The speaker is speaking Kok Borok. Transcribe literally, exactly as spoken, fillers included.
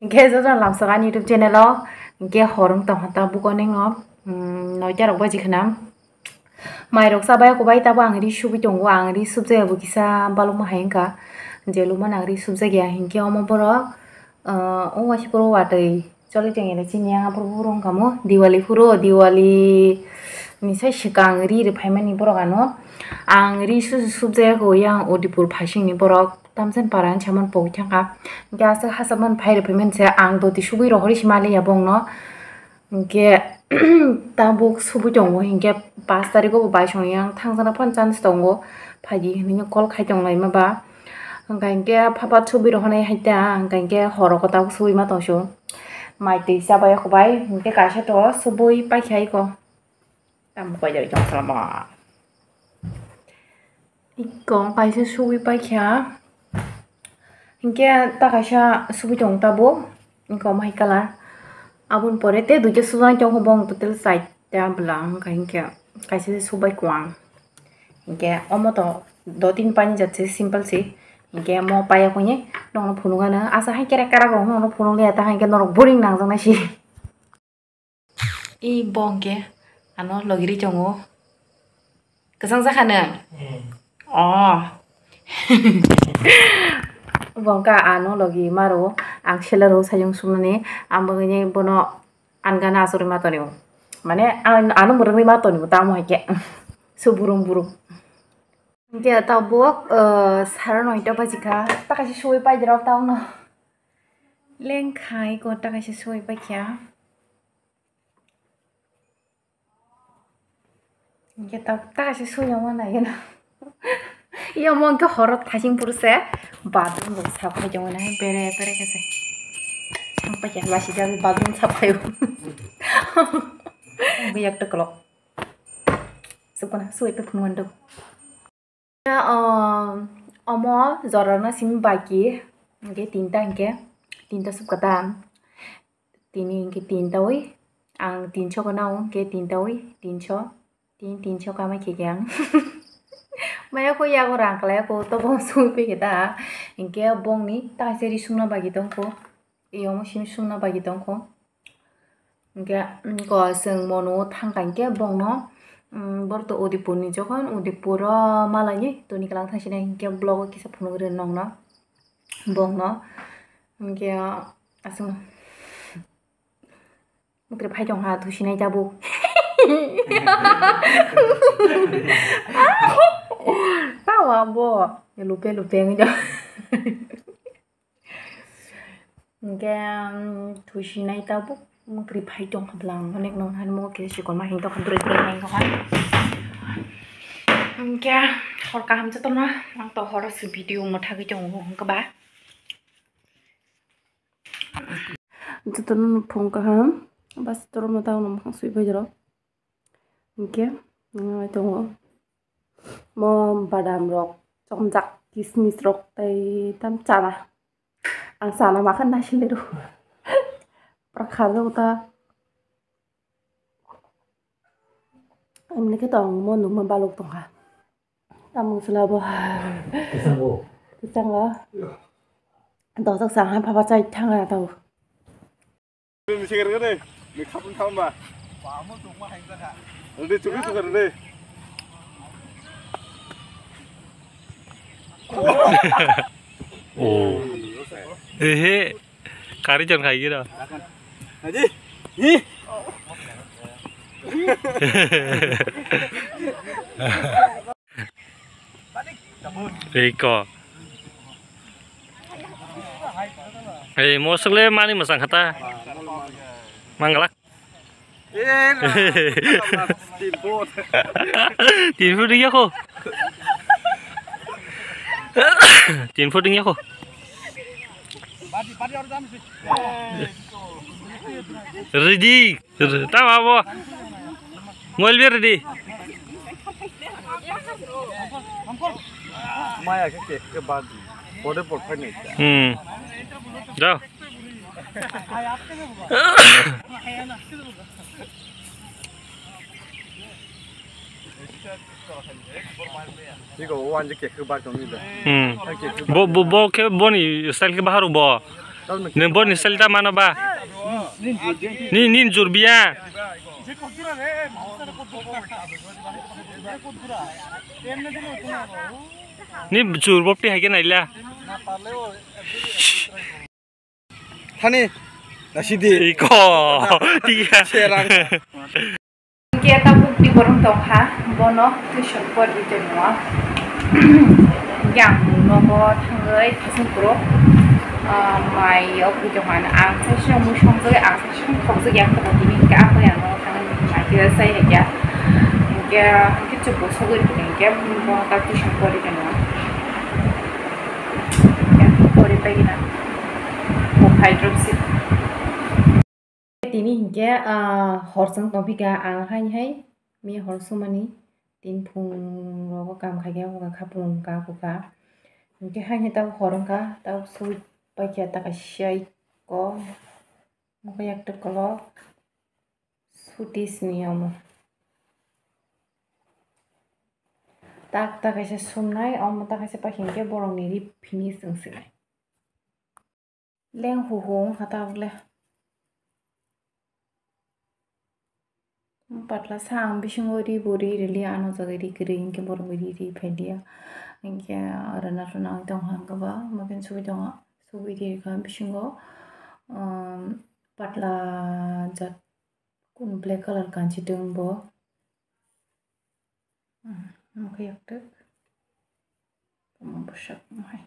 Hwnkhe jotono lamsok ani YouTube channel o, hwnkhe hor wng tongkha tabuk o nengno, mm, noita rok baji khna. Mai rok chabai kubai tabuk ang ri subui tongo, ang ri subjak ya bo kisa balokma hai wngkha, je lukmano ang ri subjak ya, hwnkhe omo borok, ah, o waisa phuru watwi choli tongya chini yang aphuru phuru wngkha mo, Diwali phuru, Diwali ni sai swkang ri rw phaimani borok ano, ang ri su-, subjak ya kho yang Udipur phaisingni borok. Tamsen para hinwi samani pogwi thangkha. Hwnkhe aswk hachal mani phai rwphaimani se ang doti subui rohorwi se maliya bongno. Hwnkhe tabuk subui tongo, hwnkhe pash tarikgo bo bai songni yang thangjakna phano chance tongo. Phaidi hinwi call khai tonglaima ba. Hwnkha hwnkhe phapha subui rohornai hai ta, hwnkha hwnkhe horo kwtal subui ma tongsu. Mai twi chabai ya kho bai, hwnkhe kaisa to subui paikha iko. Tamo koi jagui tong salama. Iko kaisa subui paikha. Hinkhe ta kaisa subui tong tabo. Iko mai colour. Aboni pore te duita sujaknai tongkha bong total chaita bwla wngkha hinkhe kaisa se subai kwang. Hinkhe omo to do tin pani jat se simple se. Hinkhe mo paiya kuni nokno phunukgano asa hai kerek karak rok nokno phunukliya ta hinkhe norok boring nangjaknai se. I bo hwnkhe ano logi ri tongo. Kwchang jakha nwng? Hmm. Oh. Bo hwnkha ano logi maro, ang selero sayung sumani, ang bagwini bono angana asugwi ma tonio. Mane, ang ano mwrwngwi ma tonio, tamo hai khe. Su burum burum. Hwnkhe tabuk, uh, saro noita bajikha, ta kaisa sui paidrop tamo. Lengkha iko ta kaisa sui paikha. Hwnkhe ta, ta kaisa sui yongma naigwna. Yongmo hwnkhe horo thasing phuru se bathroom rok sap khai tongwi nai bere bere khe se. Thang paikha lasi jagwi bathroom sap khai o. Bo yak tokolok. Sukuna sui pe phunukgwno. Ah, omo jorano simi baki, hwnkhe tinta hwnkhe, tinta subkha ta. Tini hwnkhe tinta wi, ang tinso khe nao hwnkhe tinta wi, tinso, tin, tinso kamai khe khe ang. Maya kho yago rang kwlai kho, to bo sumi phi khe ta. Hwnkhe bongni ta kaisa ri sumna baki tongkho, yomo simi sumna baki tongkho. Hwnkhe, mm, ko chwng mono thangkha hinkhe bongno, mm, borok to Udipurni jokhon Udipuro malaini toni kwlang thangsinai hinkhe vlog o kisa phunugwi rw nokno bongno. Hwnkhe aswk mwkri phai tongkha thusinai tabuk. Tawa bo lupe lupe wngwi tong. Hwnkhe, um, thusinai tabuk mwkri phai tongkha bwla ang onek nong hani mo khe sikon ma hing tongkha dure dure hing tongkha. Hwnkhe hor kaham jotono ang to horo se video mwthagwi tongo hwnkhe ba. Jotono phung kaham bas toro mwta ono mwkhang sui bai rok. Hwnkhe nwngnai tongo mo badam rok chomjak kismis rok tei tam chana. Ang chana makha naisile ro. Pura khajago ta. Emni khe tong mo nukma balok tongkha. Tamung sila bo. Tisango. Tisango. Dosok sang hai papa chai thanga tau. Ni seger gede, ni khapun khamba. Ready, chukri chukri ready. Oh. Ehe. Kari jon khai gira. Haji. Hi. Ei ko. Ei mosok le mani masang khata. Mangalak. Tin foot. Tin foot dingya ko. Tin foot dingya ko. Ready. Tama bo. Moil be ready. Maya ke ke ke bad. Bode por phai nei. Hmm. Jao. Tiko o anje ke ke bad tong ni da. Hmm. Bo bo bo ke boni style ke bahar bo. Nwng borni style ta mano ba? Ni, ni jurbiya. Ni jur bopti hai khe naila. Thani, nasidi. Iko. Tiya. Serang. Hingke tabuk di borong tongkha, bono twisok pori tongo. Hingke ang nogo thangwi khasing phuru, ah, mai o pui tongkha. Ang saisino mui songjagwi, ang saisino khokjagwi ang tongkha tini, hingke ang bai ang nogo thangwi mai kisa sai haikya. Hingke, hingke chukbo sogwi rikha hingke, bono ta twisok pori tongo. Hingke pori paigina. Bo phai drop si. Tini hinkhe, ah, hor chwng tongphikha ang haini hai, mi hor sumani tin phung rogo kam khaikhe wngkha khapung wngkha kwkha. Hinkhe haini tabuk hor wngkha, tabuk sui paikha ta kaisa iko, wngkha yaktwk kolok suti sini omo. Tak ta kaisa sumnai, omo ta kaisa paikha hinkhe borokni ri finish wngsinai. Leng huhu wngkha tabuk le. Patla sa ang bisingo ri bo ri rili, ano jaga ri kwrwi hinkhe borok ri ri phailia. Hinkhe rwna rwna wng tongkha hinkhe ba, mokhe subui tongo, subui rikha bisingo, um, patla jat kun black colour kanchi tongo bo. Hmm, mokhe yaktwk. Tamo bwswk hai.